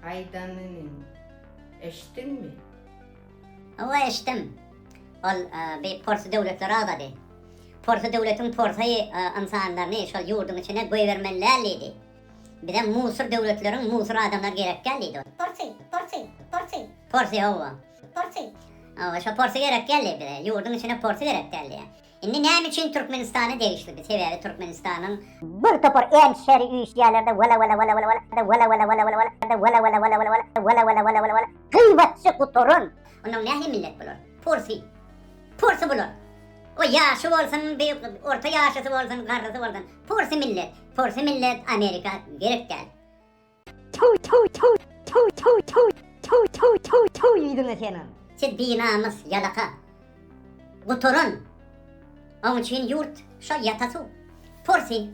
Aýdanyny eşitdiňmi? Hawa, eşitdim. Ol bi porsy döwletleri agzady. Porsy döwletiň porsy ynsanlaryny şol ýurduň içine goýbermeli däl diýdi. Bize musur döwletleriň musur adamlary gerek däl diýdi ol. Porsy, porsy, porsy. Porsy, hawa. Porsy. Hawa, şo porsy gerek däl diýdi bize. Ýurduň içine porsy gerek däl diýýär. Indi näme üçin Türkmenistana degişli bi sebäbi Türkmenistanyň bir topar ençeri üýşýärlerde wala wala wala wala wala wala wala wala wala wala wala wala wala wala wala wala wala wala wala gybatçy gutaran. Onnoň nähili millet bular? Porsy. Porsy bular. O ýaşy bolsun, bi orta ýaşysy bolsun, garrysy bolsun. Porsy millet. Porsy millet Amerika gerek däl. Tüw tüw tüw tüw tüw tüw tüw tüw tüw tüw ýüzüňe seniň. Siz binamys ýalaka. Gutaran. Oň üçin ýurt şo ýata suw. Porsy.